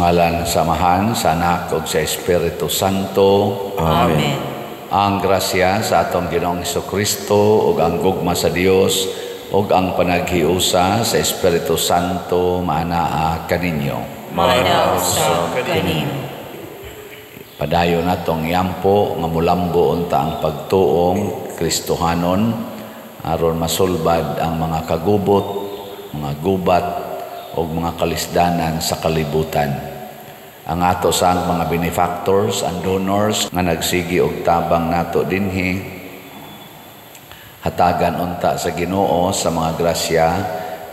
Sa ngalan sa Amahan, sa Anak ug sa Espiritu Santo. Amen. Ang grasya sa atong Ginoong Kristo ug ang gugma sa Dios ug ang panaghiusa sa Espiritu Santo maanaa kaninyo. Maanaa usab kanimo. Padayon natong yampo nga mulambo unta ang pagtuong Kristohanon aron masulbad ang mga kagubot, mga gubat ug mga kalisdanan sa kalibutan. Ang ato sa mga benefactors and donors nga nagsigi og tabang nato dinhi, hatagan unta sa Ginoo sa mga grasya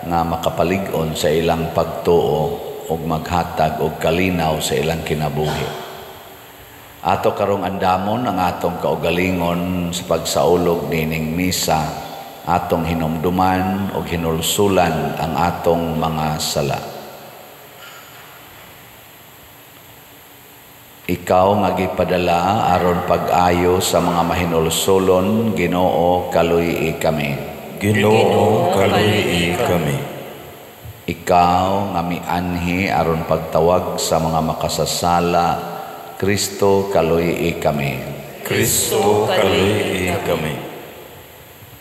nga makapalig-on sa ilang pagtuo ug maghatag og kalinaw sa ilang kinabuhi. Ato karong andamon ang atong kaugalingon sa pagsaulog nining misa, atong hinumduman ug hinulsulan ang atong mga sala. Ikaw nga gipadala aron pag-ayo sa mga mahinulsulon, Ginoo, kaluy-i kami. Ginoo, kaluy-i kami. Ikaw nga mianhi aron pagtawag sa mga makasasala, Kristo, kaluy-i kami. Kristo, kaluy-i kami.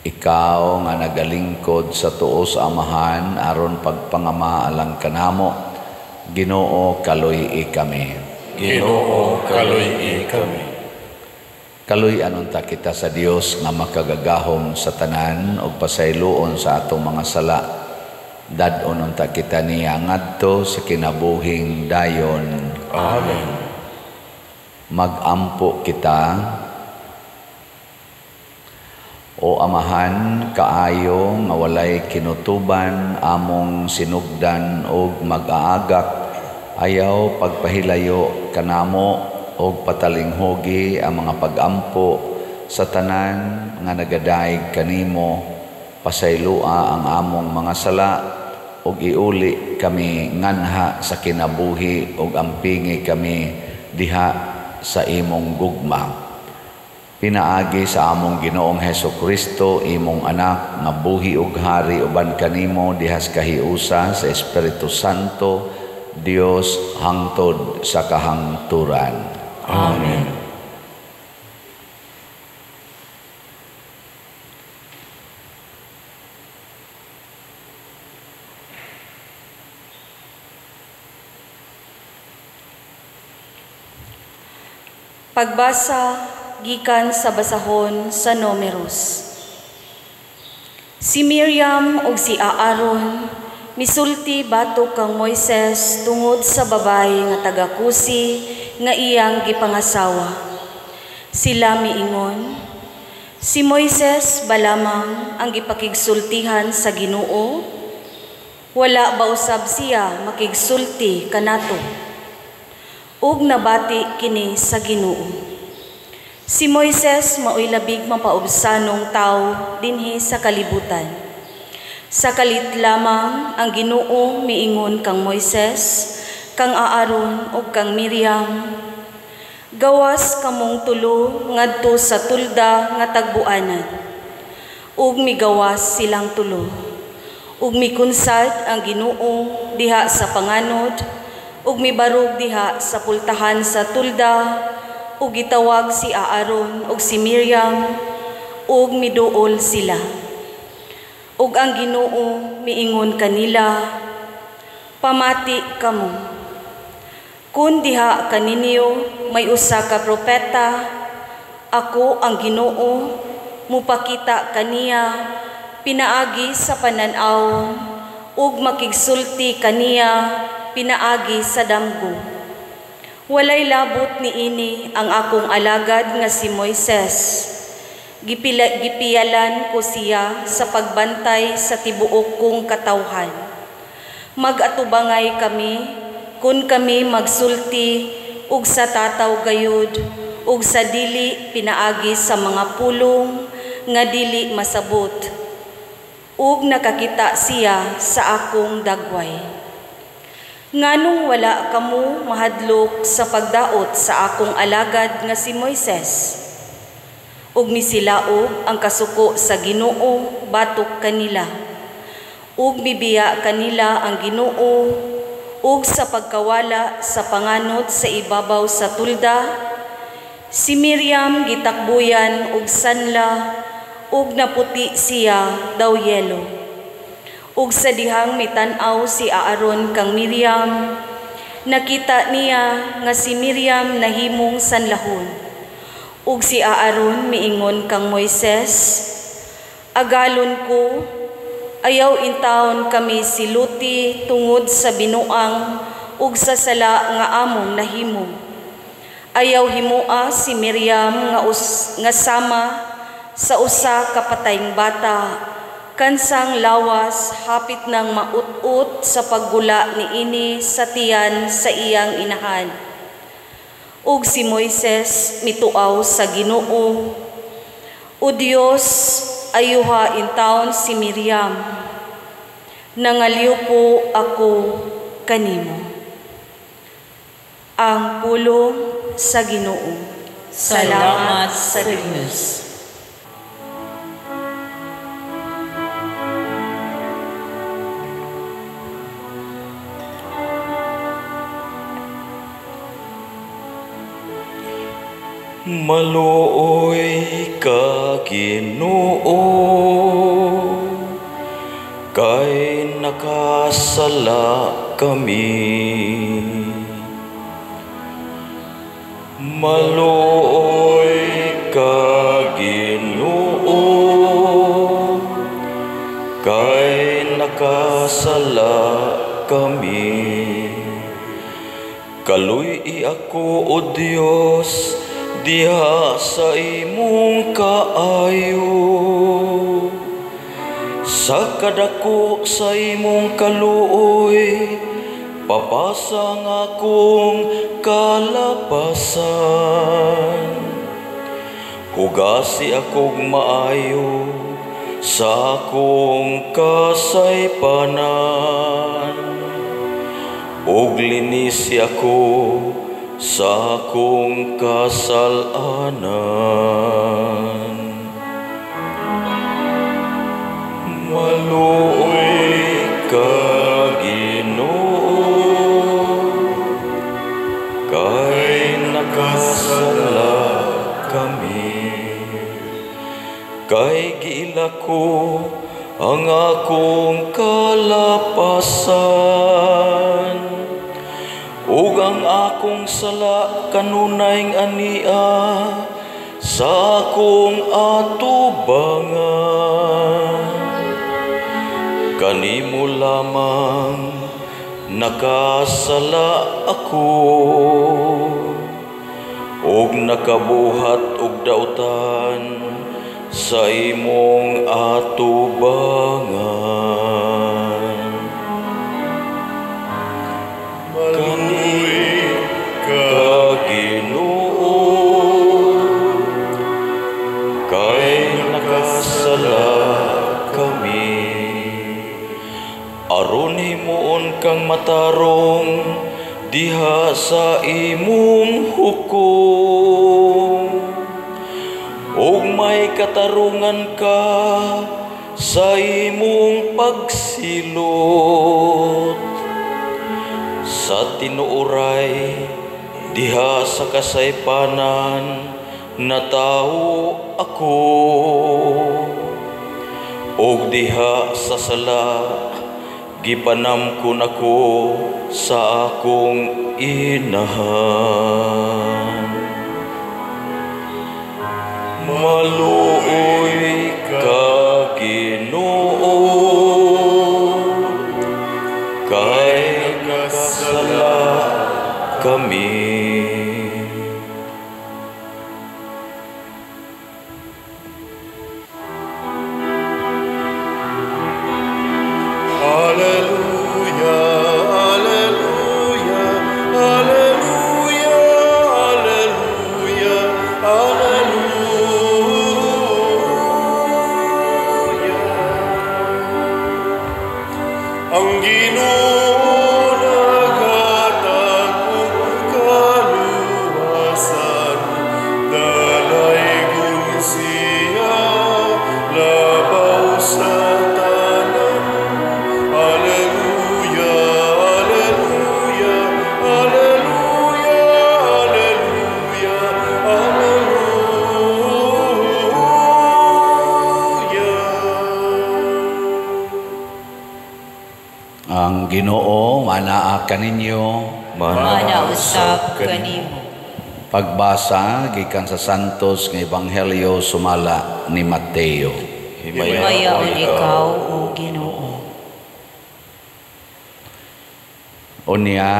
Ikaw nga nagalingkod sa tuo sa Amahan aron pagpangama alang kanamo, Ginoo, kaluy-i kami. Ginoo, kaluy-i kami. Kaluy-an unta kita sa Dios nga makagagahom sa tanan ug pasayloon sa atong mga sala. Dad-on unta kita niya ngadto sa kinabuhing dayon. Amen. Magampo kita. O Amahan, kaayo nga walay kinutuban among sinugdan og mag-aagak, ayaw pagpahilayo kanamo og patalinghugi ang mga pagampo sa tanan nga nagadaig kanimo. Pasayloa ang among mga sala og iuli kami nganha sa kinabuhi og ampingi kami diha sa imong gugma. Pinaagi sa among Ginoong Hesus Kristo, imong anak nga buhi ug hari uban kanimo diha sa kahiusa sa Espiritu Santo, Dios hangtod sa kahangturan. Amen. Pagbasa gikan sa basahon sa Numeros. Si Miriam ug si Aaron misulti batok kang Moises tungod sa babae nga taga-Kusi nga iyang gipangasawa. Sila miingon, si Moises ba lamang ang gipakigsultihan sa Ginoo? Wala ba usab siya makigsulti kanato? Ug nabati kini sa Ginoo. Si Moises maoy labig mapaubsanong tawo dinhi sa kalibutan. Sa kalit lamang ang Ginoo miingon kang Moises, kang Aaron ug kang Miriam, gawas kamong tulo ngadto sa tulda nga tagbuanan. Ug migawas silang tulo. Ug mikunsad ang Ginoo diha sa panganod, ug mibarog diha sa pultahan sa tulda, ug gitawag si Aaron ug si Miriam, ug miduol sila. Ug ang Ginoo miingon kanila, pamati kamo. Kun diha kaninyo may usa ka propeta, ako ang Ginoo mupakita kaniya pinaagi sa panan-aw, ug makigsulti kaniya pinaagi sa damgo. Walay labot niini ang akong alagad nga si Moises. Gipiyalan ko siya sa pagbantay sa tibuok kong katawhan. Mag-atubangay kami kun kami magsulti ug sa tataw gayud ug sa dili pinaagi sa mga pulong nga dili masabot. Ug nakakita siya sa akong dagway. Nganong wala kamo mahadlok sa pagdaot sa akong alagad nga si Moises? Ug misilaog ang kasuko sa Ginoo batok kanila. Ug mibiya kanila ang Ginoo Ug sa pagkawala sa panganod sa ibabaw sa tulda, si Miriam gitakbuyan og sanla ug naputi siya daw yelo. Ug sa dihang mitan-aw si Aaron kang Miriam, nakita niya nga si Miriam nahimong sanlahon. Ug si Aaron miingon kang Moises, "Agalon ko, ayaw intawon kami siluti tungod sa binuang ug sa sala nga among nahimo. Ayaw himoa si Miriam nga sama sa usa ka patayng bata, kansang lawas hapit nang maut-ut sa paggula niini sa tiyan sa iyang inahan." Ug si Moises mituaw sa Ginoo, "O Dios, ayuha intawon si Miriam. Nangalyupo ako kanimo." Ang pulong sa Ginoo. Salamat sa Dios. Maluoy ka, Ginoo, kay nakasala kami. Maluoy ka, Ginoo, kay nakasala kami. Kaluy-i ako, O Dios, diha sa imong kaayo. Sa kadako sa imong kaluoy, papasang akong kalapasan. Hugasi akong maayo sa akong kasaypanan, ug linisi ako sa akong kasalanan. Maluoy ka, Ginoo, kay nakasala kami. Kay giila ko ang akong kalapasan, ug ang akong sala kanunay ania sa akong atubangan. Kanimo lamang nakasala ako, ug nakabuhat og dautan sa imong atubangan. Maluoy ka, Ginoo, kay nakasala kami. Aron himuon kang matarong diha sa imong hukom, ug may katarungan ka sa imong pagsilot. Sa tinuoray diha sa kasaypanan natawo ako, ug diha sa sala gipanamkon ako sa akong inahan. Maluoy ka, Ginoo, kay nakasala kami. Alleluia, alleluia, alleluia, alleluia, alleluia. Ang Ginoo naghatag og kaluwasan, dalaygon siya labaw sa tanan. Alleluia, alleluia. Ginoo manaa kaninyo, Mana usab kanimo. Pagbasa gikan sa Santos nga Ebanghelyo sumala ni Mateo. Himayaon ikaw, o Ginoo. Unya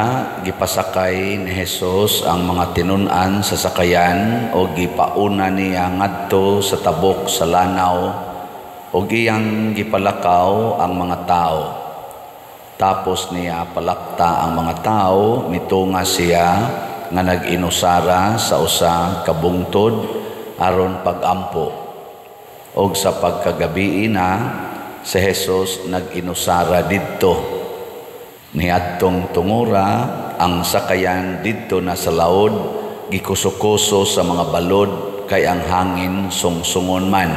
gipasakay ni Jesus ang mga tinun-an sa sakayan o gipauna niya ngadto sa tabok sa lanaw o iyang gipalakaw ang mga tao. Tapos niya palakta ang mga tao, mitunga siya nga nag-inusara sa usa ka bungtod aron pagampo. Og sa pagkagabii na si Jesus nag-inusara didto. Niadtong tungura ang sakayan didto na sa laod, gikuso-kuso sa mga balod kay ang hangin sungsungon man.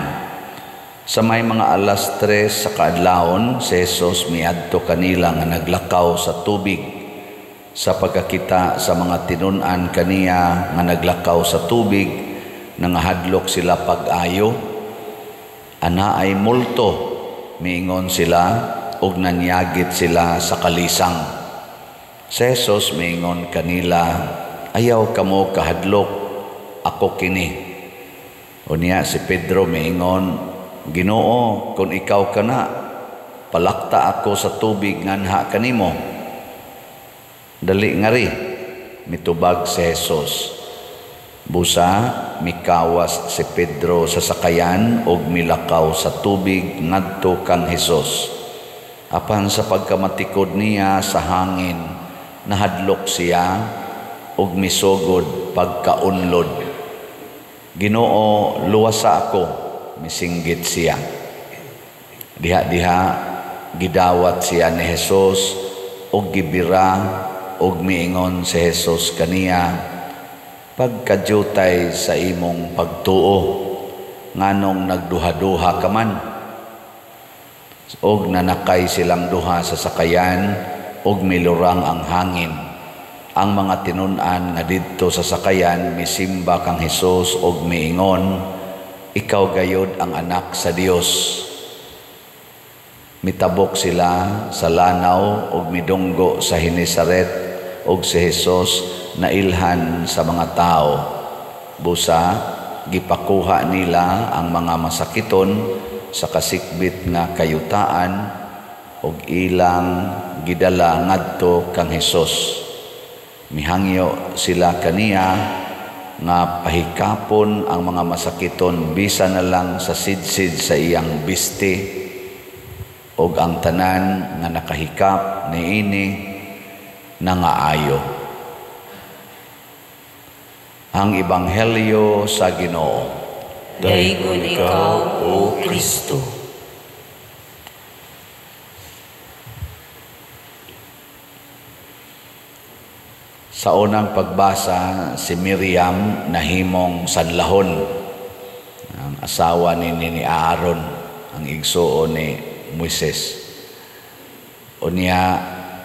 Sa may mga 3:00 sa kaadlawon, si Jesus miadto kanila nga naglakaw sa tubig. Sa pagkakita sa mga tinun-an kaniya nga naglakaw sa tubig, nangahadlok sila pag-ayo. Ana ay multo, miingon sila, ug nanyagit sila sa kalisang. Si Jesus miingon kanila, ayaw kamo kahadlok, ako kini. Unya si Pedro miingon, Ginoo, kung ikaw ka na, palakta ako sa tubig nganha kanimo. Dali ngari, mitubag si Jesus. Busa, mikawas si Pedro sa sakayan ug milakaw sa tubig ngadto kang Jesus. Apan sa pagkamatikod niya sa hangin, nahadlok siya ug misugod pagkaunlod. Ginoo, luwasa ako, misinggit siya. Diha-diha gidawat siya ni Jesus ug gibira ug miingon si Jesus kaniya, pagkajutay sa imong pagtuo, nganong nagduha-duha ka man? Og nanakay silang duha sa sakayan og milurang ang hangin. Ang mga tinun-an nga didto sa sakayan misimba kang Hesus og miingon, ikaw gayod ang anak sa Dios. Mitabok sila sa lanaw og midunggo sa Genesaret og si Hesus nailhan sa mga tao. Busa gipakuha nila ang mga masakiton sa kasikbit nga kayutaan og ilang gidala ngadto kang Hesus. Mihangyo sila kaniya nga pahikapon ang mga masakiton bisan na lang sa sidsid sa iyang biste, og ang tanan nga nakahikap niini nangaayo. Ang Ebanghelyo sa Ginoo. Daygon ikaw, O Kristo. Sa unang pagbasa, si Miriam nahimong sanlahon, ang asawa ni Aaron, ang igsuon ni Moises. Unya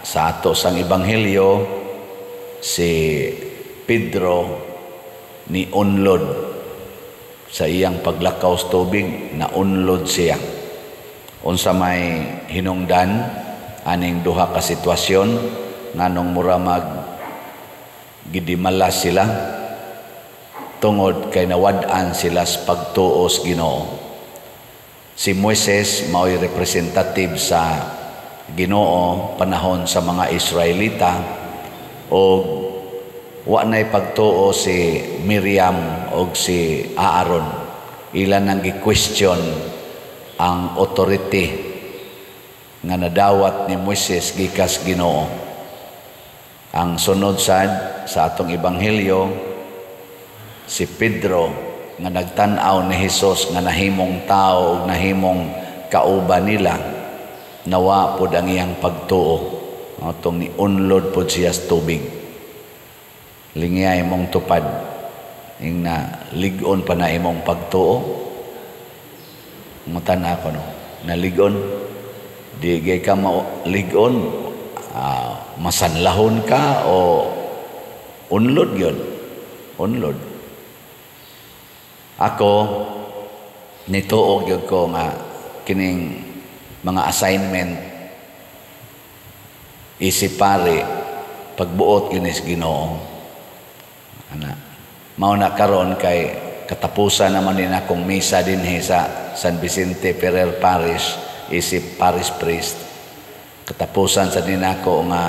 sa ato sang Ebanghelyo, si Pedro ni unlod sa iyang paglakaw sa tubig, naunlod siya. Unsa may hinungdan aning duha ka sitwasyon nganong mura mag gidimala sila tungod kay nawad-an sila sa pagtuo sa Ginoo. Si Moises mao'y representative sa Ginoo panahon sa mga Israelita, og wa nay pagtuo si Miriam og si Aaron. Ila nang gi-question ang authority nga nadawat ni Moises gikas Ginoo. Ang sunod sad sa atong ebanghelyo, si Pedro nga nagtan-aw ni Hesus nga nahimong tao ug nahimong kauban nila, nawa pod ang iyang pagtuo. Atong niunlod pod siya sa tubig. Lingya imong tupad, ing na lig-on pa na imong pagtuo. Mutan ako no, naligon. Di gay ka malig-on, masanlahon ka o unlod yun. Unlod. Ako, nituog yun ko nga kining mga assignment Isip pare pagbuot ginis Ginoo. Ana mao na karon kay katapusan naman din akong misa dinhi sa San Vicente Ferrer Parish isip parish priest. Katapusan sa din ako nga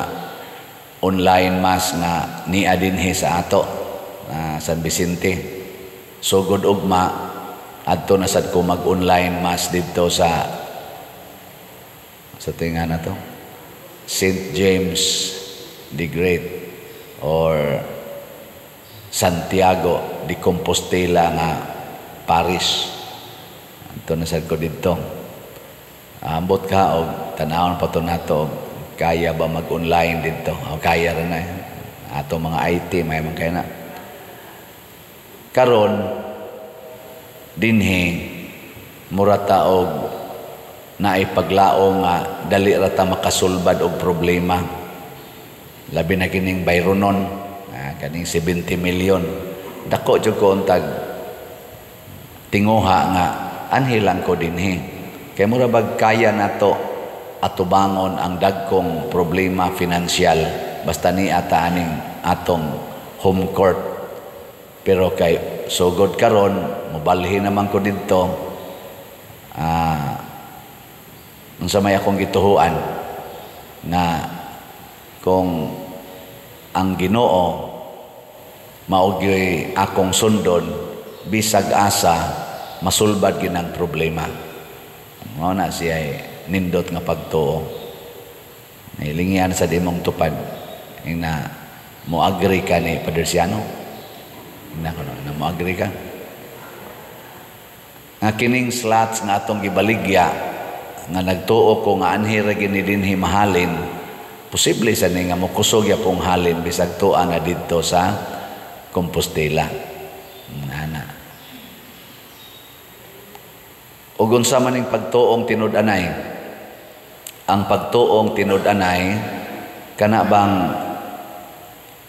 online mass nga nia dinhi sa ato San Vicente. Sugod ugma adto na sad ko mag-online mass didto sa tinga na to, St. James the Great or Santiago de Compostela nga parish. Adto na sad ko didto. Ambot ka og tan-awon pa to nato kaya ba mag-online didto. O kaya ra na ato mga IT may man kaya na. Karon dinhi mura ta og naay paglaom nga dali ra ta makasulbad og problema. Labi na kining bayronon, kaning 70 million. Dako jud ko untag tinguha nga anhi lang ko dinhi. Kay mura bag kaya nato atubangon ang dagkong problema finansyal basta ni ata aning atong home court. Pero kay sugod karon mobalhin naman ko didto. Unsa may akong gituhuan nga kung ang Ginoo mao gyoy akong sundon bisag asa masulbad ginang problema. Mao na siya nindot nga pagtuo. Nahilingian sa dimong tupad ina mo agree ka ni Padre Siano. Ina ko na mo agree ka. Nga kining slots nga atong gibaligya nga nagtuo ko nga anhi ra gini dinhi mahalin, posible sa ni nga mokusog yapong halin bisag tua na didto sa Compostela. Ana. Ug unsa man ning pagtuong tinud-anay? Ang pagtuong tinud-anay kana bang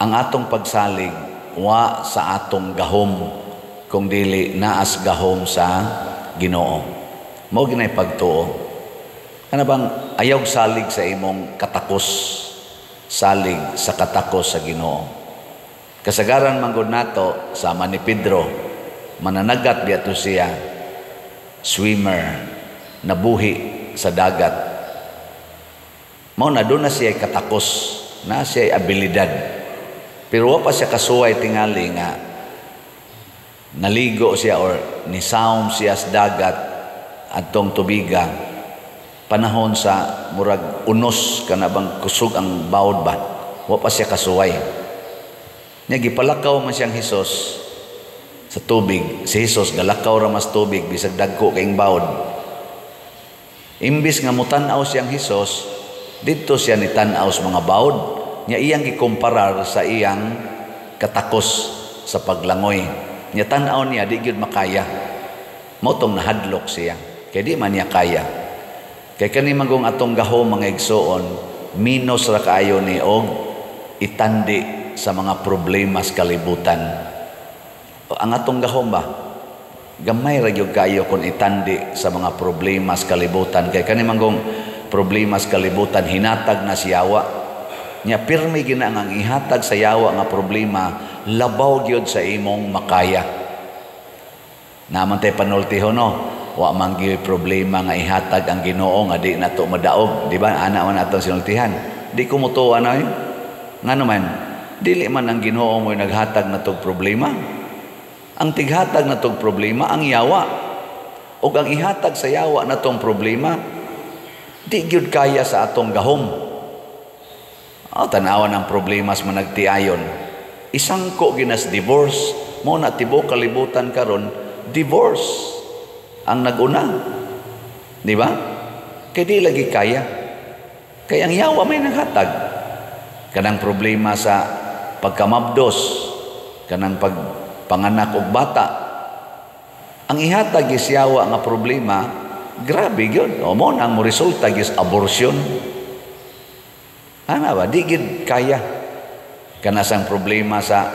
ang atong pagsalig wa sa atong gahom kung dili naas gahom sa Ginoo. Mao ginay pagtuo. Kana bang ayaw salig sa imong katakos, salig sa katakos sa Ginoo. Kasagaran man gud nato sama ni Pedro, mananagat biya to siya, swimmer, nabuhi sa dagat. Mao na doon na siya katakos, na siya abilidad. Pero wa pa siya kasuway tingali nga naligo siya or nisaom siya sa dagat adtong tubiga panahon sa murag unos kana bang kusog ang bawod ba, wa pa siya kasuway. Nya gipalakaw man siyang Hesus sa tubig. Si Hesus galakaw ra mas tubig bisag dagko kaing bawod. Imbis nga mutan-aw siyang Hesus, didto siya nitan-aw sa mga bawod. Nya iyang gikumparar sa iyang katakos sa paglangoy. Nya tan-aw niya di gyud makaya. Mao tong nahadlok siya kay di man niya kaya. Kay kani manggong atong gahom mga igsoon, minus ra kaayo ni og itandi sa mga problema sa kalibutan. Ang atong gahom ba, gamay ra gyud kaayo kon itandi sa mga problema sa kalibutan. Kay kani manggong problema sa kalibutan hinatag na si yawa. Nya pirmi gina ang ihatag sa yawa nga problema labaw gyud sa imong makaya. Naman tay panultihon no, wa man gyud problema nga ihatag ang Ginoo nga di nato madaog, di ba? Ana man atong sinultihan. Di ko motuo ana. Ngano man, dili man ang Ginoo mo'y naghatag natog problema. Ang tighatag natog problema ang yawa. Ug ang ihatag sa yawa natong problema di gyud kaya sa atong gahom. O, tanawan ang problema sa managtiayon. Isangko ginas divorce. Mo na tibuok kalibutan karon divorce ang naguna. Di ba? Kay di lagi kaya. Kay ang yawa may naghatag. Kanang problema sa pagkamabdos, kanang pagpanganak og bata. Ang ihatag is yawa nga problema, grabe gyud. O mo na ang moresulta is abortion. Ana ba? Di gyud kaya. Kanasang problema sa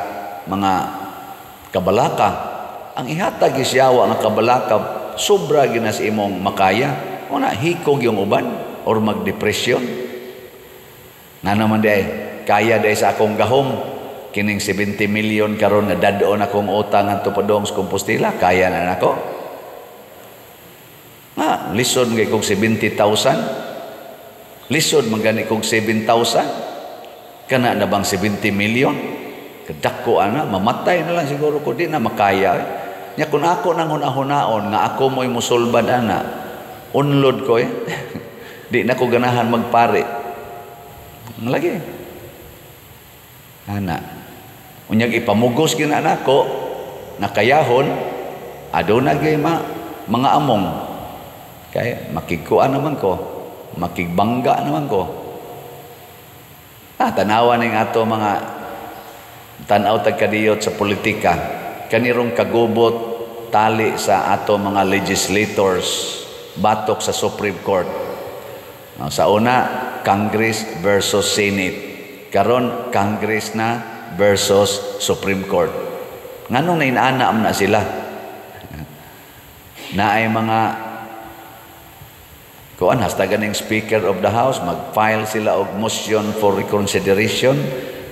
mga kabalaka. Ang ihatag is yawa nga kabalaka, sobra ginas imong makaya. O na, hikog yung uban or magdepresyon. Ngano man diay, kaya diay sa akong gahom kining 70 million karon nga dad-on akong utang ngadto padung sa Compostela, kaya na nako. Nga lisod kay kog 70,000. Lisod man gani kog 7,000. Kana na bang 70 million? Kadako ana, mamatay na lang siguro ko, di na makaya. Nya kung ako nang hunahunaon nga ako mo'y musulbad ana, unlod ko eh. Di na ko ganahan magpare. Lagi. Ana. Unyag ipamugos gina nako nakayahon aduna gyud mga among kay makigkuan naman ko, makigbangga naman ko. Tanawa ning ato mga tan-aw tag kadiyot sa politika, kanirong kagubot tali sa ato mga legislators batok sa Supreme Court. Sa una, Congress versus Senate. Karon Congress na versus Supreme Court. Nganong nainaana na sila? Naay mga kuan hasta ganing Speaker of the House mag-file sila og motion for reconsideration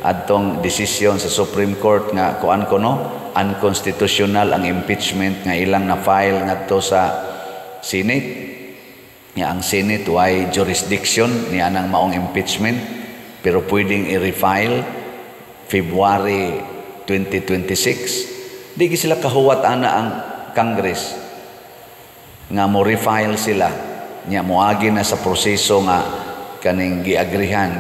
adtong desisyon sa Supreme Court nga kuan kono unconstitutional ang impeachment nga ilang na-file ngadto sa Senate. Nga ang Senate way jurisdiction ni anang maong impeachment, pero pwedeng i-refile February 2026. Di sila kahuwat ana ang Congress nga mo refile sila, nya moagi na sa proseso nga kaning giagrihan,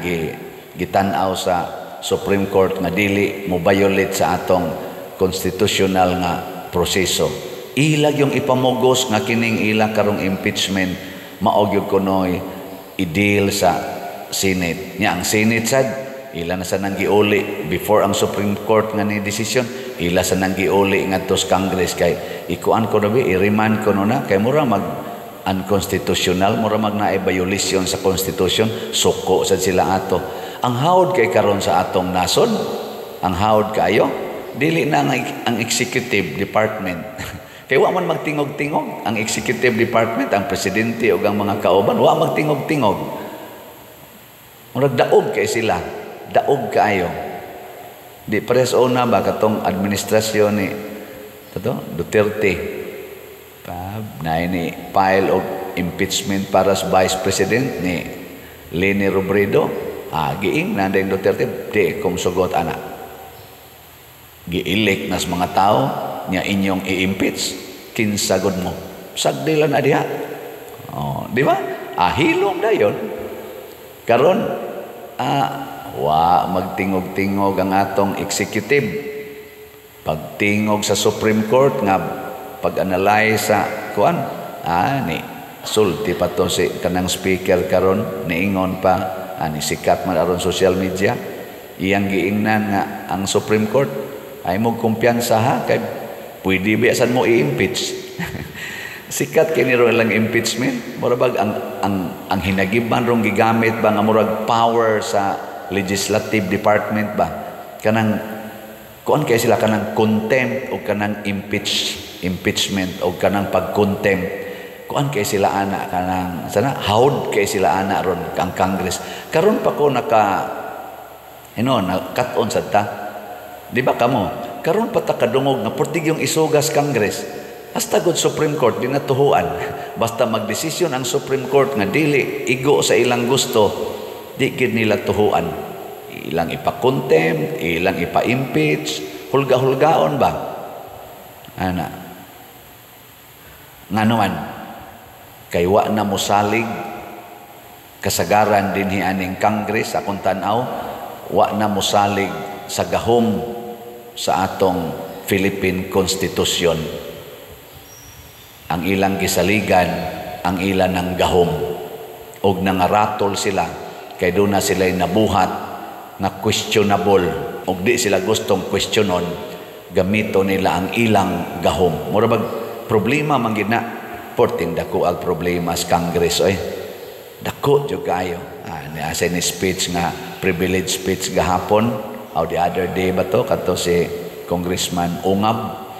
gitan-aw sa Supreme Court nga dili mo violate sa atong constitutional nga proseso. Ilag yung ipamugos nga kining ila karong impeachment mao gyud kunoy i-deal sa Senate. Nya ang Senate sad ila na sa nang giuli before ang Supreme Court nga ni desisyon, ila sa nang giuli ngadto sa Congress kay ikuan ko na bi, i-remand ko na kay mura mag unconstitutional, mura mag naay violation sa Constitution, suko sad sila ato. Ang hawd kay karon sa atong nasod, ang hawd kayo dili na ang executive department. Kay wa man magtingog-tingog ang executive department, ang presidente ug ang mga kauban, wa magtingog-tingog. Murag daog kay sila, daog kaayo. Di pares una ba katong administrasyon ni kato Duterte. Pab naay ni file og impeachment para sa vice president ni Leni Robredo. Giing na din Duterte, di kong sugot ana. Gi-elect nas mga tao nya inyong i-impeach, kinsagod mo. Sagdilan na diha. Oh, di ba? Hilom dayon. Karon wa magtingog-tingog ang atong executive. Pagtingog sa Supreme Court nga pag-analyze sa kuan, ni sulti pa to si kanang speaker karon, niingon pa, ni sikat man aron social media, iyang giingnan nga ang Supreme Court ay mo kumpiyansa ha kay pwede biyasan mo i-impeach. Sikat kini ro lang impeachment. Mura bag ang hinagiban rong gigamit ba nga murag power sa legislative department ba, kanang kuan kay sila kanang contempt o kanang impeachment o kanang pag-contempt, kuan kay sila ana kanang sana hawd kay sila ana ron ang Congress. Karon pa ko naka na cut-on sad ta, di ba kamo? Karon pa ta kadungog nga portig yung isugas Congress. Hasta good Supreme Court di natuhuan. Basta magdesisyon ang Supreme Court nga dili igo sa ilang gusto, di gid nila tuhuan. Ilang ipa-contempt, ilang ipa-impeach, hulga-hulgaon ba? Ana. Nganuman, kay wa na mosalig kasagaran dinhi aning Congress akong tan-aw, wa na mosalig sa gahom sa atong Philippine Constitution. Ang ilang gisaligan, ang ilan ng gahom. Og nangaratol sila, kay doon na sila'y nabuhat na questionable. Og di sila gustong questionon, gamito nila ang ilang gahom. Mura bag problema man gid na, porting dako ang problema sa Congress. Oy. Dako jud kayo. Asa ni speech nga privilege speech gahapon, o the other day ba to, kadto si Congressman Ungab.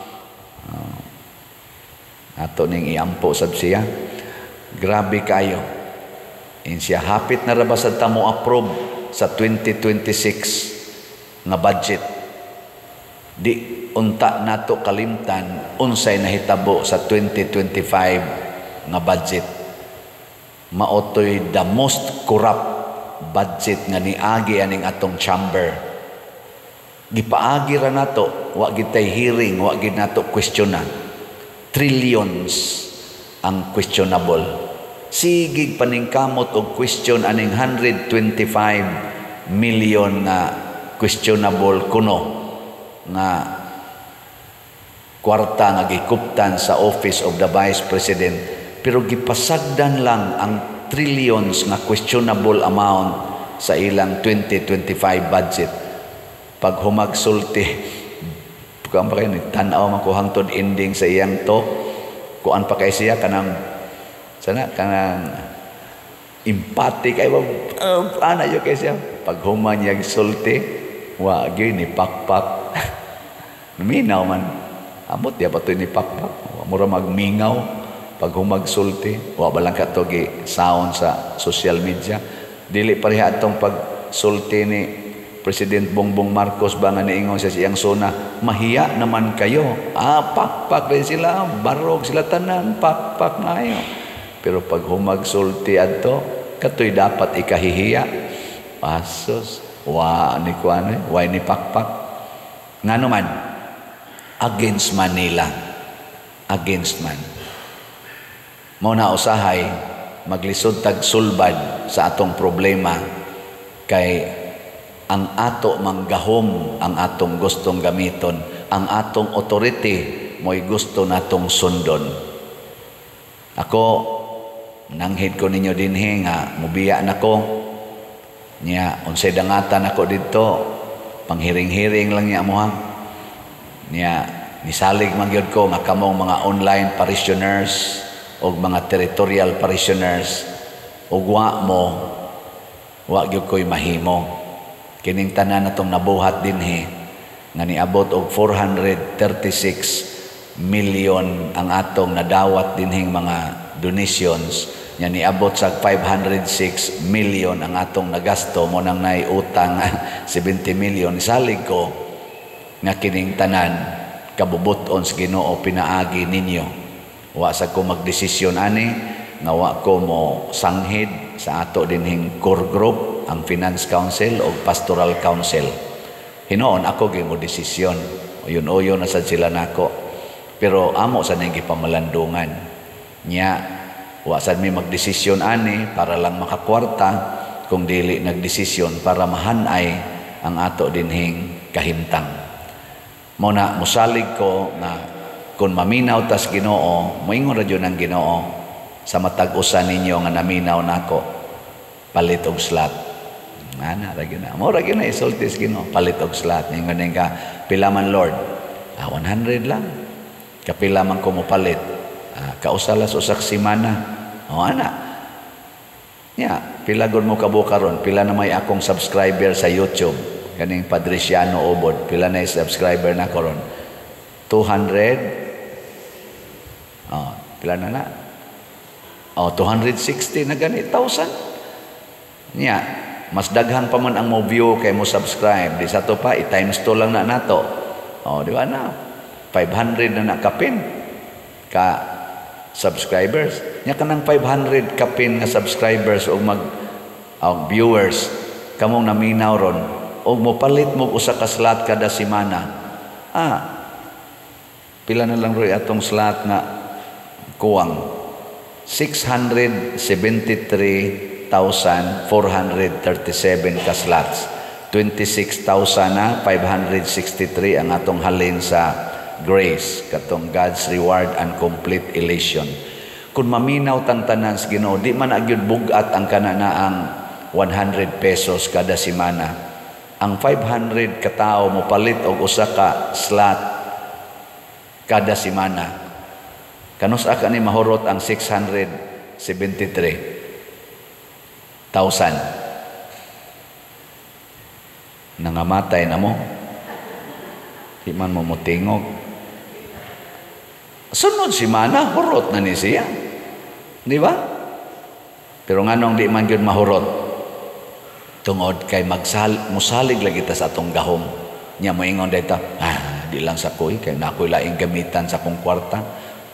Ato ning iampo sab siya. Grabe kayo. In siya hapit na ra ba sad ta mo approve sa 2026 nga budget. Di unta nato kalimtan unsay nahitabo sa 2025 nga budget. Maotoy the most corrupt budget nga niagi aning atong chamber. Gipaagi ra nato, wa gid tay hearing, wa gid nato questionan. Trillions ang questionable. Sigig paningkamot og question aning 125 million nga questionable kuno nga kwarta nga gikuptan sa Office of the Vice President, pero gipasagdan lang ang trillions nga questionable amount sa ilang 2025 budget. Pag humagsulti, kuan pa kayo, tan-aw man ko hangtod ending sa iyang talk, kuan pa kay siya kanang sana kanang empathic ay ana yo kay siya. Pag human niya sulti, wa gyud ni pakpak. Minaw man. Amot diya pa to ni pakpak. Mura magmingaw pag humagsulti. Wa ba lang kato gi sound sa social media. Dili pareha atong pagsulti ni President Bongbong Marcos ba nga niingon siya siyang sona, mahiya naman kayo. Ah, pakpak rin sila, barog sila tanan, pakpak na ayo. Pero pag humagsulti adto, katoy dapat ikahihiya. Pasos, wa ni kuan, wa ni pakpak. Ngano man, against Manila. Against man. Mao na usahay maglisod tag sulbad sa atong problema kay ang ato manggahom ang atong gustong gamiton, ang atong authority mo'y gusto natong sundon. Ako nanghid ko ninyo dinhi nga mubiya nako niya, unsay dangatan ako didto, panghiring-hiring lang niya amuha niya. Nisalig man gyud ko nga kamong mga online parishioners og mga territorial parishioners ug wa mo, wa gyud ko'y mahimo. Kining tanan natong nabuhat dinhi nga niabot og 436 million ang atong nadawat dinhing mga donations, nya niabot sa 506 million ang atong nagasto, mo nang nay utang 70 million. Salig ko nga kining tanan kabubuton sa Ginoo pinaagi ninyo. Wa sa ko magdesisyon ani nga wa ko mo sanghid sa ato dinhing core group, ang Finance Council o Pastoral Council. Hinoon ako gyud mo desisyon. Uyon-uyon na sad sila nako. Pero amo sa ning gipamalandungan. Nya wa sad mi magdesisyon ani para lang makakwarta, kung dili nagdesisyon para mahanay ang ato dinhing kahimtang. Mo na musalig ko nga kung maminaw tas Ginoo, moingon ra jud ang Ginoo sa matag usa ninyo nga naminaw nako, palit og slot. Ana ra gyud na. Mo ra gyud na isulti sa Ginoo, palit og slot. Ningon ka, pila man Lord? 100 lang. Kapila man ko mopalit? Kausa las usak semana. O ana. Nya, pila gud mo kabuka ron? Pila na may akong subscriber sa YouTube? Kaning Padriciano Obod, pila na subscriber na ko ron? 200. Oh, pila na na? Oh, 260 na gani, 1,000. Nya, mas daghan pa man ang mo view kay mo subscribe. Di sa to pa, i-times 2 lang na nato. Oh, di ba na? 500 na nakapin ka subscribers. Nya kanang 500 kapin nga subscribers o mag o viewers kamong naminaw ron og mopalit mo usa ka slot kada semana. Pila na lang roy atong slot nga kuwang? 673,437 ka slots. 26,563 ang atong halin sa grace, katong God's reward and complete elation. Kung maminaw tang tanan sa Ginoo, di man agyud bugat ang kanana ang 100 pesos kada semana. Ang 500 katao mopalit og usa ka slot kada semana. Kanus-a ka ni mahurot ang 673,000? Nangamatay na mo. Di man mo motingog. Sunod si mana, hurot na ni siya. Di ba? Pero nganong di man gyud mahurot? Tungod kay musalig lagi ta sa atong gahom. Nya moingon dayta, di lang sa koy kay na ako'y laing gamitan sa akong kwarta.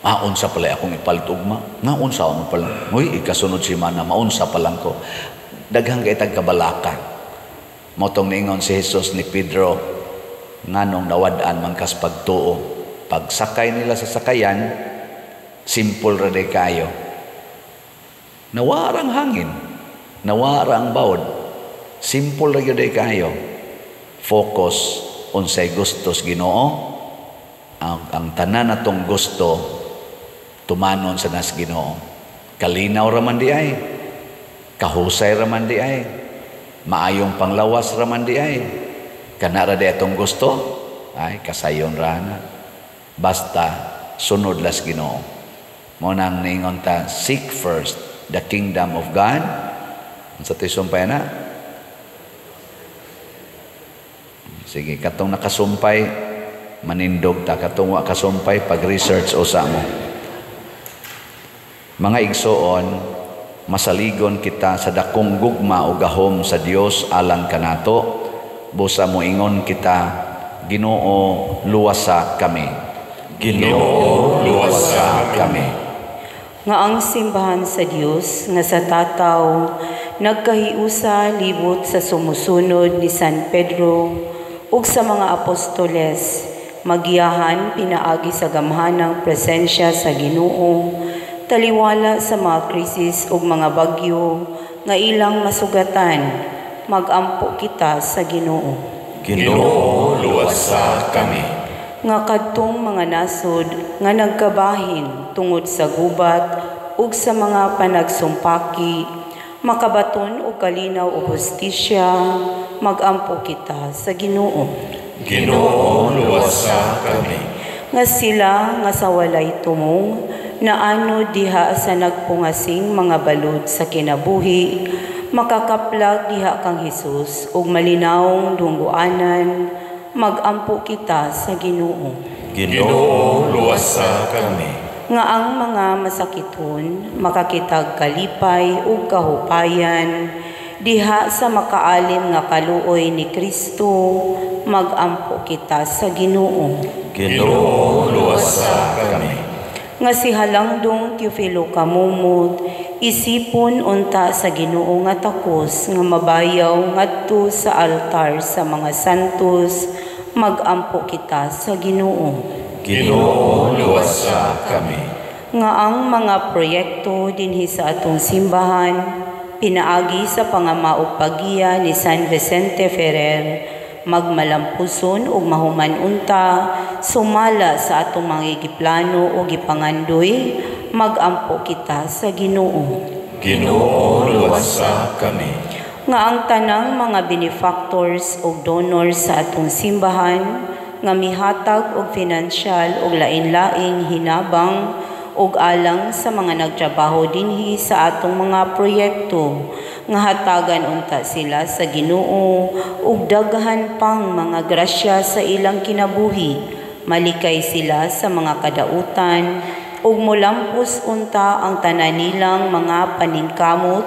Maunsa pala akong ipalit ugma. Maunsa akong pala. Uy, ikasunod si mana, maunsa pa lang ko. Daghang kay tag kabalaka. Motong niingon si Jesus ni Pedro, nganong nawad-an man kas pagtuo. Pagsakay nila sa sakayan, simple ra day kayo. Nawarang hangin, nawara ang bawod. Simple ra gyud kayo. Focus unsay gustos Ginoo. Ang tanan natong gusto tumanon sa nas Ginoo. Kalinaw ra man di ay, kahusay ra man di ay, maayong panglawas ra man di ay. Kana ra di atong gusto, ay kasayon ra na. Basta sunod las Ginoo. Mo nang ningon ta, seek first the kingdom of God. Unsa to'y sumpay na? Sige, katong nakasumpay, manindog ta. Katong wa kasumpay, pag-research usa mo. Mga igsoon, masaligon kita sa dakong gugma o gahom sa Dios alang kanato. Busa moingon kita, Ginoo, luwasa kami. Ginoo, luwasa kami. Nga ang simbahan sa Dios nga sa tataw nagkahiusa libot sa sumusunod ni San Pedro ug sa mga apostoles, magiyahan pinaagi sa gamhanang presensya sa Ginoo, taliwala sa mga krisis ug mga bagyo nga ilang masugatan, magampo kita sa Ginoo. Ginoo, luwasa kami. Nga kadtong mga nasod nga nagkabahin tungod sa gubat ug sa mga panagsumpaki, makabaton og kalinaw ug hustisya, magampo kita sa Ginoo. Ginoo, luwasa kami. Nga sila nga sa walay tumong naano diha sa nagpungasing mga balud sa kinabuhi, makakaplag diha kang Hesus ug malinawong dungguanan, magampo kita sa Ginoo. Ginoo, luwasa kami. Nga ang mga masakiton makakitag kalipay ug kahupayan diha sa makaalim nga kaluoy ni Kristo, magampo kita sa Ginoo. Ginoo, luwasa kami. Nga si Halangdong Teofilo Camomot, isipon unta sa Ginoo nga takos nga mabayaw ngadto sa altar sa mga santos, magampo kita sa Ginoo. Ginoo, luwasa kami. Nga ang mga proyekto dinhi sa atong simbahan, pinaagi sa pangamaog paggiya ni San Vicente Ferrer, magmalampuson ug mahuman unta sumala sa atong mga giplano o gipangandoy, magampo kita sa Ginoo. Ginoo, luwasa kami. Nga ang tanang mga benefactors ug donors sa atong simbahan nga mihatag og finansyal ug lain-laing hinabang ug alang sa mga nagtrabaho dinhi sa atong mga proyekto, nga hatagan unta sila sa Ginoo ug daghan pang mga grasya sa ilang kinabuhi, malikay sila sa mga kadautan ug molampos unta ang tanan nilang mga paningkamot,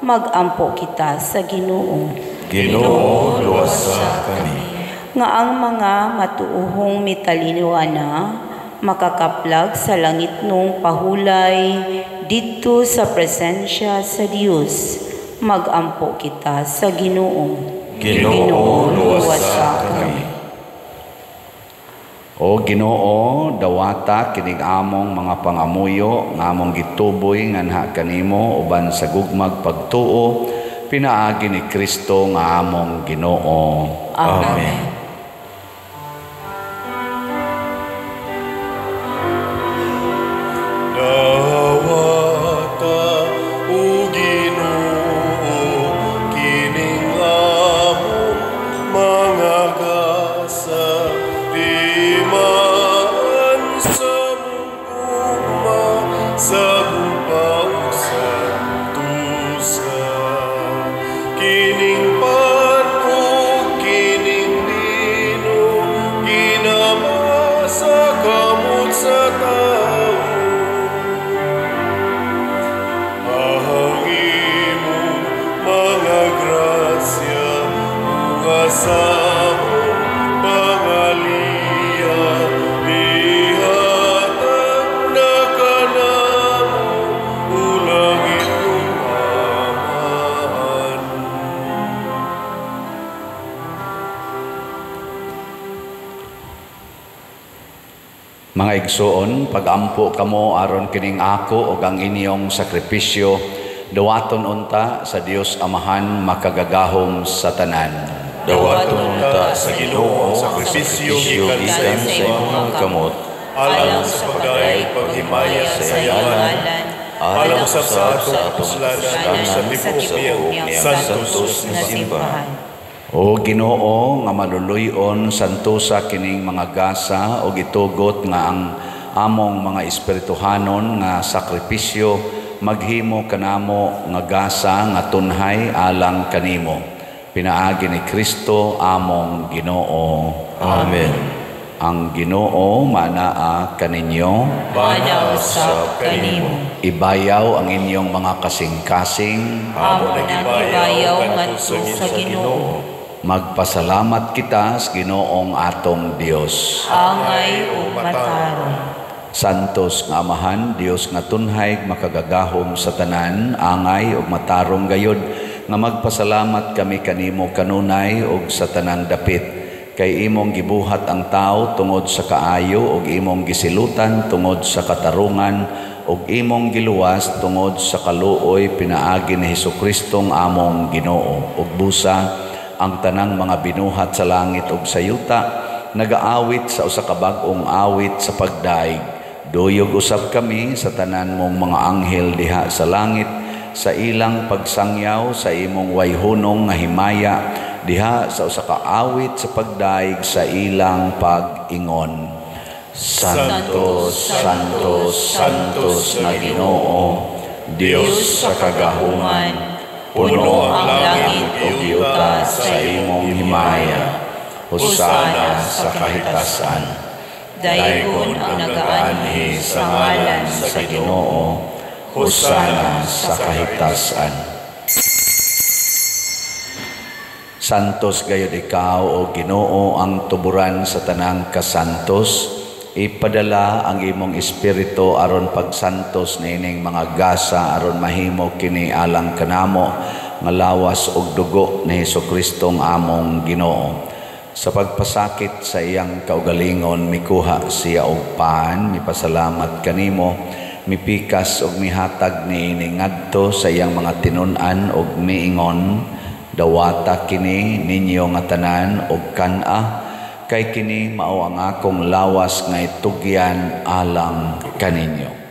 magampo kita sa Ginoo. Ginoo, luwasa kami. Nga ang mga matuuhong mitalinoana makakaplag sa langitnong pahulay didto sa presensya sa Dios, magampo kita sa Ginoo. Ginoo, luwasa kami. O Ginoo, dawata kining among mga pangamuyo nga among gituboy nganha kanimo uban sa gugmag pagtuo pinaagi ni Kristo nga among Ginoo. Amen. Dawata o Ginoo kining among mga gasa, timaan sa mong sa gupa ug santusa. Kining pan ug kining Mga igsoon, pagampo kamo aron kining ako ug ang inyong sakripisyo dawaton unta sa Dios Amahan makagagahom sa tanan. Dawaton unta sa Ginoo ang sakripisyo gikan sa imong kamot, alang sa pagdayeg paghimaya sa iyang ngalan, alang usab sa atong kapuslanan sa tibuok niyang santos nga simbahan. O Ginoo nga maluluy-on, santosa kining mga gasa og itugot nga ang among mga espirituhanon nga sakripisyo maghimo kanamo nga gasa nga tunhay alang kanimo. Pinaagi ni Kristo among Ginoo. Amen. Ang Ginoo manaa kaninyo, Mana usab kanimo. Ibayaw ang inyong mga kasing-kasing. Amo nang ibayaw ngadto sa Ginoo. Magpasalamat kita sa Ginoong atong Dios. Angay ug matarong. Santos nga Amahan, Dios nga tunhay makagagahom sa tanan, angay ug matarong gayod nga magpasalamat kami kanimo kanunay ug sa tanang dapit. Kay imong gibuhat ang tao tungod sa kaayo ug imong gisilutan tungod sa katarungan ug imong giluwas tungod sa kaluoy pinaagi ni Hesus-Kristong among Ginoo. Ug busa ang tanang mga binuhat sa langit ug sa yuta nagaawit sa usa ka bag-ong awit sa pagdaig. Duyog usab kami sa tanan mong mga anghel diha sa langit sa ilang pagsangyaw sa imong wayhunong nga himaya diha sa usa ka awit sa pagdaig sa ilang pag-ingon. Santo, Santo, Santos nga Ginoo, Dios sa kagahuman, puno ang langit ug yuta sa imong himaya. Hosana sa kahitasan. Daygon ang nagaanhi sa ngalan sa Ginoo. Hosana sa kahitasan. Santos gayud ikaw o Ginoo ang tuburan sa tanang kasantos. Ipadala ang imong espiritu aron pagsantos niining mga gasa aron mahimo kini alang kanamo nga lawas ug dugo ni Hesus-Kristong among Ginoo. Sa pagpasakit sa iyang kaugalingon mikuha siya og pan, mipasalamat kanimo, mipikas og mihatag niini ngadto sa iyang mga tinun-an og miingon, dawata kini ninyo nga tanan og kan-a, kay kini mao ang akong lawas nga itugyan alang kaninyo.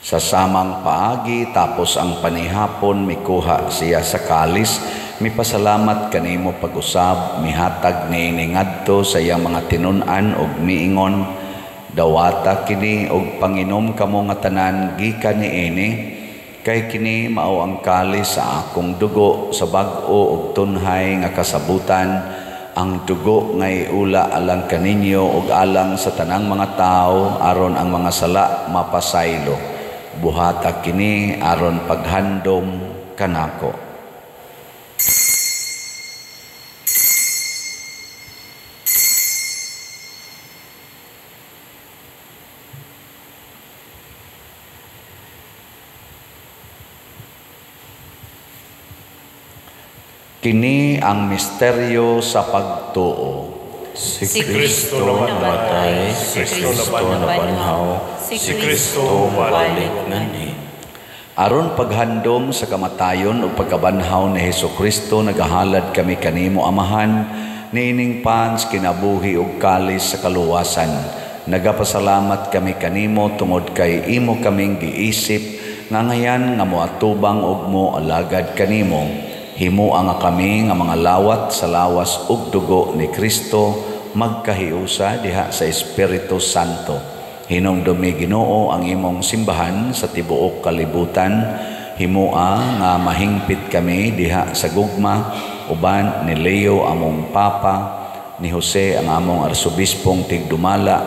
Sa samang paagi, tapos ang panihapon, mikuha siya sa kalis, mipasalamat kanimo pag-usab, mihatag niini ngadto sa iyang mga tinun-an og miingon, dawata kini og panginom kamo nga tanan gikan niini, kay kini mao ang kalis sa akong dugo sa bag-o og tunhay nga kasabutan, ang dugo nga iula alang kaninyo og alang sa tanang mga tawo aron ang mga sala mapasaylo. Buhata kini aron paghandom kanako. Kini ang misteryo sa pagtuo. Si Kristo namatay, si Kristo nabanhaw, si Kristo balik nganhi. Aron paghandom sa kamatayon ug pagkabanhaw ni Hesus-Kristo, nagahalad kami kanimo Amahan niining pans kinabuhi ug kalis sa kaluwasan. Nagapasalamat kami kanimo tungod kay imo kaming giisip nga ngayan nga moatubang ug mo alagad kanimo. Himua nga kami nga mga lawat sa lawas ug dugo ni Kristo magkahiusa diha sa Espiritu Santo. Hinumdumi Ginoo ang imong simbahan sa tibuok kalibutan. Himua nga mahingpit kami diha sa gugma uban ni Leo among Papa, ni Jose ang among arsobispong tigdumala,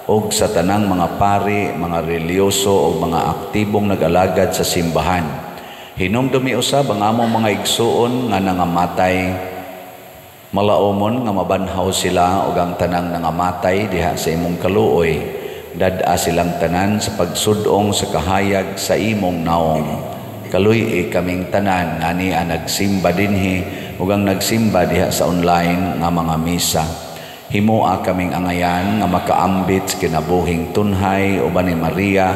ug sa tanang mga pari, mga reliyoso ug mga aktibong nag-alagad sa simbahan. Hinumdumi usab ang among mga igsuon nga nangamatay Malaumon nga mabanhaw sila ug ang tanang nangamatay diha sa imong kaluoy. Dad-a silang tanan sa pagsudong sa kahayag sa imong naong. Kaluy-i kaming tanan ngani ang nagsimba dinhi ug ang nagsimba diha sa online nga mga misa. Himoa kaming angayan nga makaambit sa kinabuhing tunhay uban ni Maria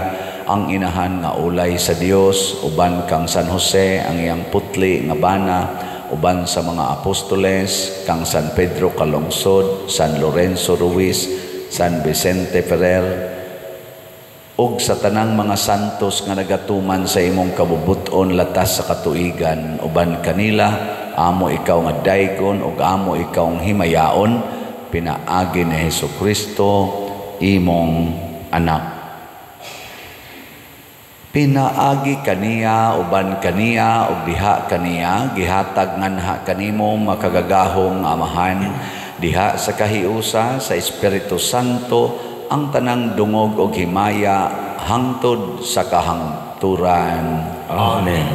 ang inahan nga ulay sa Dios, uban kang San Jose ang iyang putli nga bana, uban sa mga apostoles, kang San Pedro Calungsod, San Lorenzo Ruiz, San Vicente Ferrer, ug sa tanang mga santos nga nagatuman sa imong kabubuton latas sa katuigan, uban kanila amo ikaw nga daygon ug amo ikaw himayaon, pinaagi ni Hesukristo imong anak. Pinaagi kaniya, uban kaniya, ug diha kaniya, gihatag nganha kanimo makagagahong Amahan, diha sa kahiusa sa Espiritu Santo, ang tanang dungog og himaya hangtod sa kahangturan. Amen.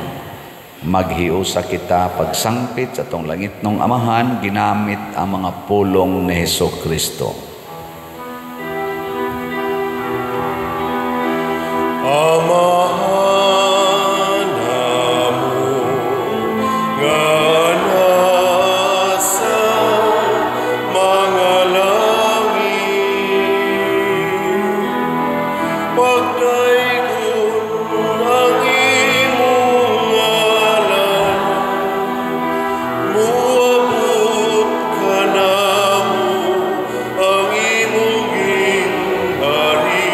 Maghiusa kita pagsangpit sa atong langitnong Amahan, ginamit ang mga pulong ni Hesukristo. Amahan namo nga nasa mga langit, pagdaygon ang imong ngalan, muabot kanamo ang imong gingharian.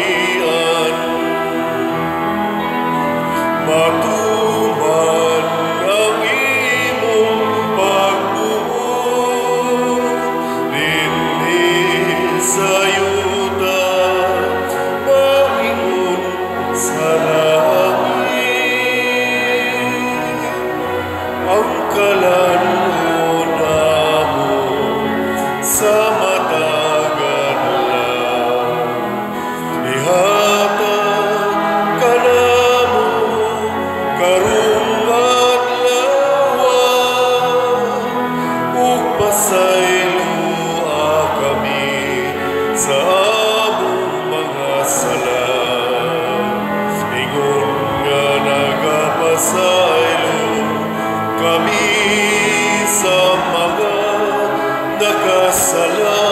Matuman ang imong pagbuot dinhi sa yuta, maingon sa langit. Ang kalan-on namo sa matag adlaw, ihatag kanamo karong adlaw, ug pasayloa kami sa among mga sala, ingon nga nagapasaylo kami sa mga nakasala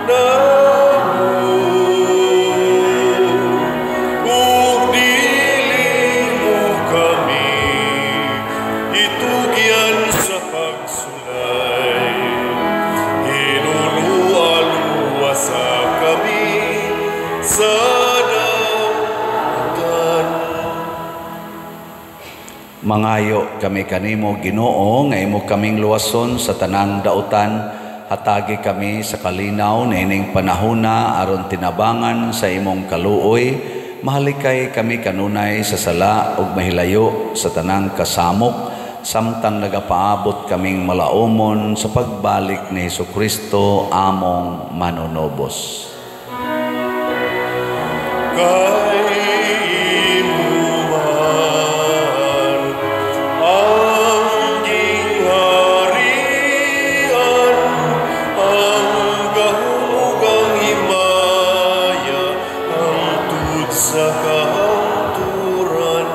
namo. Ug dili mo kami itugyan sa pagsulay, hinulualuwasa kami sa dautan. Mangayo kami kanimo, Ginoo, nga imo kaming luwason sa tanang dautan. Hatagi kami sa kalinaw niining panahona aron tinabangan sa imong kaluoy. Mahalikay kami kanunay sa sala ug mahilayo sa tanang kasamok, samtang nagapaabot kaming malaumon sa pagbalik ni Hesukristo among manunobos. Kay imo man ang gingharian, ang gahom ug ang himaya, hangtod sa kahangturan.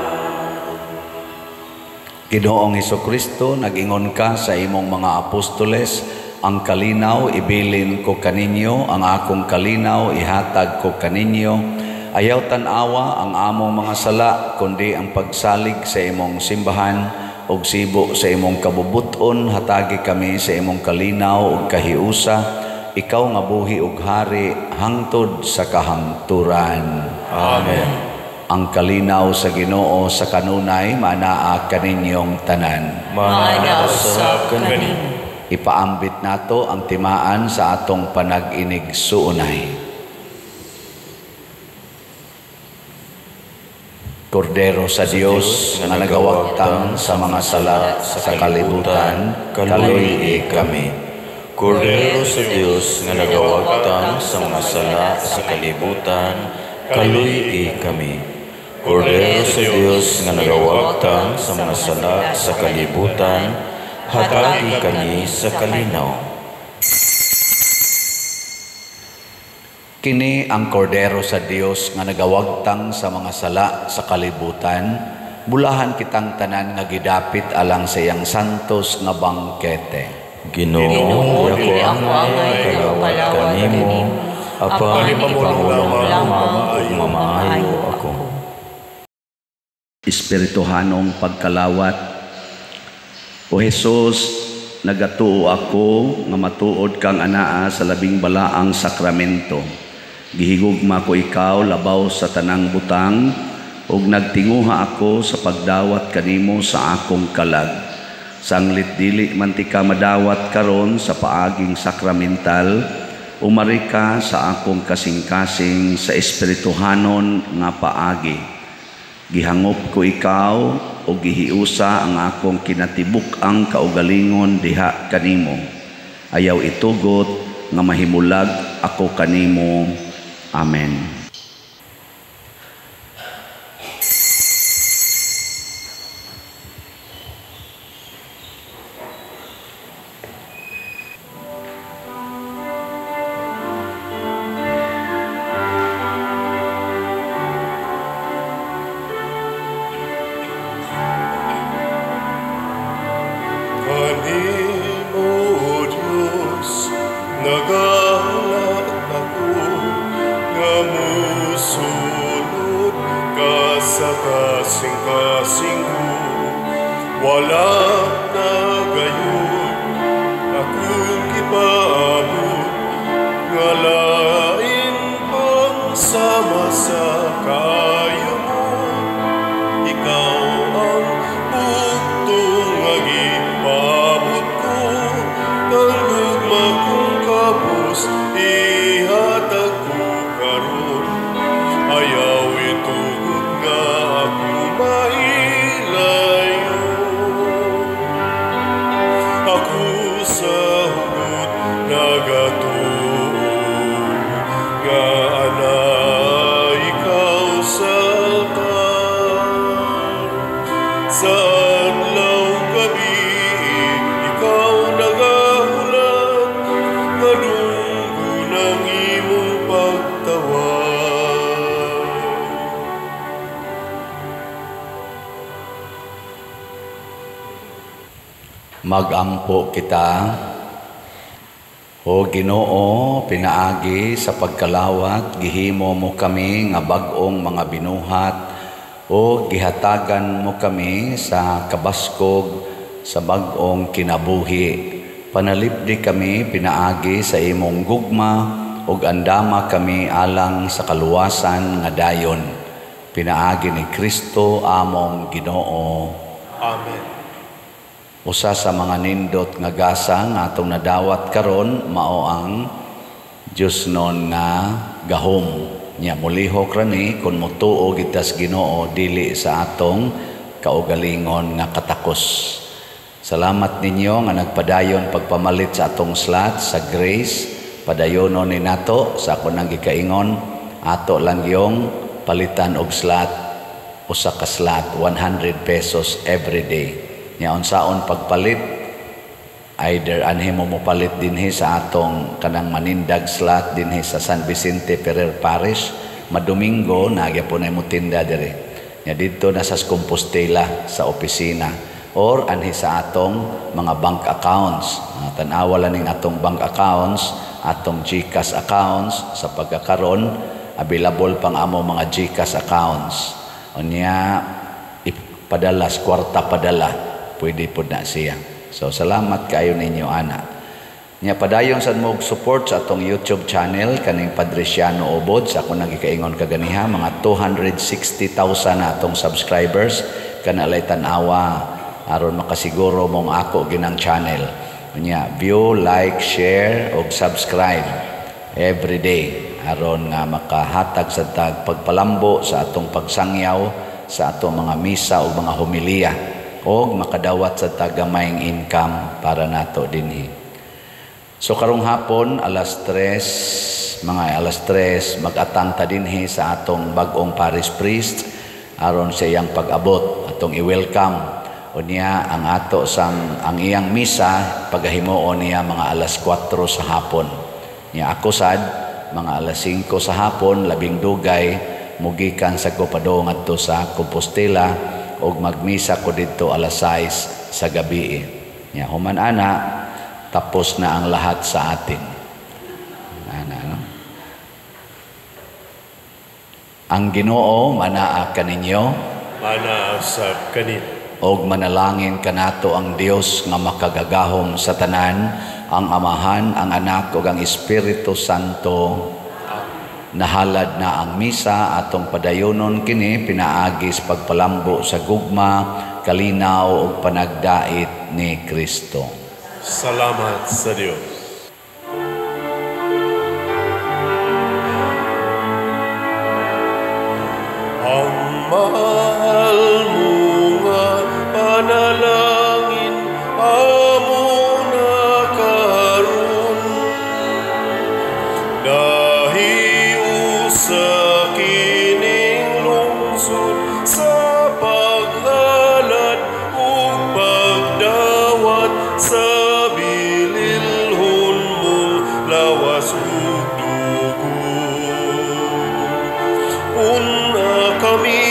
Ginoong Hesukristo, nag-ingon ka sa imong mga apostoles, ang kalinaw ibilin ko kaninyo, ang akong kalinaw ihatag ko kaninyo. Ayaw tan-awa ang among mga sala, kundi ang pagsalig sa imong simbahan ug sibo sa imong kabubuton. Hatagi kami sa imong kalinaw ug kahiusa, ikaw nga buhi ug hari hangtod sa kahangturan. Amen. Ang kalinaw sa Ginoo sa kanunay manaa kaninyong tanan. Manaa usab kanimo. Ipaambit nato ang timaan sa atong panag-inig suunay. Kordero sa Dios nga nagawagtang sa mga sala sa kalibutan, kaluy-i kami. Kordero sa Dios nga nagawagtang sa mga sala sa kalibutan, kaluy-i kami. Kordero sa Dios nga nagawagtang sa mga sala sa kalibutan, Hatagi kami sa kalinaw. Kini ang kordero sa Dios nga nagawagtang sa mga sala sa kalibutan. Bulahan kitang tanan nga gidapit alang sa iyang santos nga bangkete. Ginoo, dili ako angay nga makalawat kanimo, apan ipamulong lamang ug mamaayo ako. Espirituhanong pagkalawat. O Hesus, nagatuo ako nga matuod kang anaa sa labing balaang sakramento. Gihigugma ko ikaw labaw sa tanang butang, ug nagtinguha ako sa pagdawat kanimo sa akong kalag. Sanglit dili man ti ka madawat karon sa paaging sakramental, umari ka sa akong kasing-kasing sa espirituhanon nga paagi. Gihangop ko ikaw o gihiusa ang akong kinatibuk-ang kaugalingon diha kanimo. Ayaw itugot nga mahimulag ako kanimo. Amen. Kanimo, O Dios, nagahalat ako nga musulod ka sa kasing-kasing ko. Wala na gayud akong gipaabot nga lain pang sama sa kaayo mo. Ikaw ang bugtong nga gipaabot ko, ang gugma kong kabus ihatag ko karon. Ayaw itugot nga ako mahilayo. Ako sa hugot nagatuo nga anaa ikaw sa altar. Sa adlaw gabi ikaw nagahulat, nga dunggon ang imong pagtawag. Magampo kita. O Ginoo, pinaagi sa pagkalawat, gihimo mo kami nga bag-ong mga binuhat, o gihatagan mo kami sa kabaskog sa bag-ong kinabuhi. Panalipdi kami pinaagi sa imong gugma, ug andama kami alang sa kaluwasan nga dayon. Pinaagi ni Kristo among Ginoo. Amen. Usa sa mga nindot nga gasa nga atong nadawat karon mao ang Dios non nga gahom. Nya mulihok ra ni kun motuo gitas Ginoo dili sa atong kaugalingon nga katakos. Salamat ninyo nga nagpadayon pagpamalit sa atong slot sa Grace. Padayonon ni nato sa ako nang gikaingon, ato lang yung palitan og slot, usa ka slot 100 pesos every day. Nya unsaon pagpalit, either anhi mo mopalit dinhi sa atong kanang manindag slot dinhi sa San Vicente Ferrer Parish, madomingo nagyapon ay mo tinda diri. Nya didto na sa Compostela sa opisina, or anhi sa atong mga bank accounts. Tan-awa lang ning atong bank accounts, atong GCash accounts sa pagkakaron available pang amo mga GCash accounts. Unya ipadala sa kwarta padala, pwede pod na siya. So salamat kayo ninyo ana. Nya padayon sad mo og support sa atong YouTube channel kaning Padre Siano Obod sa akong nagikaingon kaganiha, mga 260,000 na atong subscribers kanalay tan-awa aron makasiguro mong ako ginang channel. Nya view, like, share og subscribe every day aron nga makahatag sa tag pagpalambo sa atong pagsangyaw sa atong mga misa o mga homilya og makadawat sa tagamayng income para nato dinhi. So karong hapon alas 3, mga alas 3 mag-atang ta dinhi sa atong bag-ong parish priest aron sa iyang pag-abot, atong i-welcome. Unya ang ato sang ang iyang misa pagahimuon niya mga alas 4 sa hapon. Nya ako sad mga alas 5 sa hapon, labing dugay mugikan sa ko padung ngadto sa Compostela ug magmisa ko didto alas 6 sa gabi. Nya human ana tapos na ang lahat sa atin. Ana, no? Ang Ginoo manaa kaninyo, Manaa sab kanimo. Og manalangin kanato ang Dios nga makagagahom sa tanan, ang Amahan, ang Anak ug ang Espiritu Santo. Nahalad na ang misa, atong padayonon kini pinaagi sa pagpalambo sa gugma, kalinaw ug panagdait ni Kristo. Salamat sa Dios. Ang mahal mo nga panalangin amo na karon, dahiu sa kining lungsod sa paghalad ug pagdawat sa bililhon mong lawas ug dugo. Una kami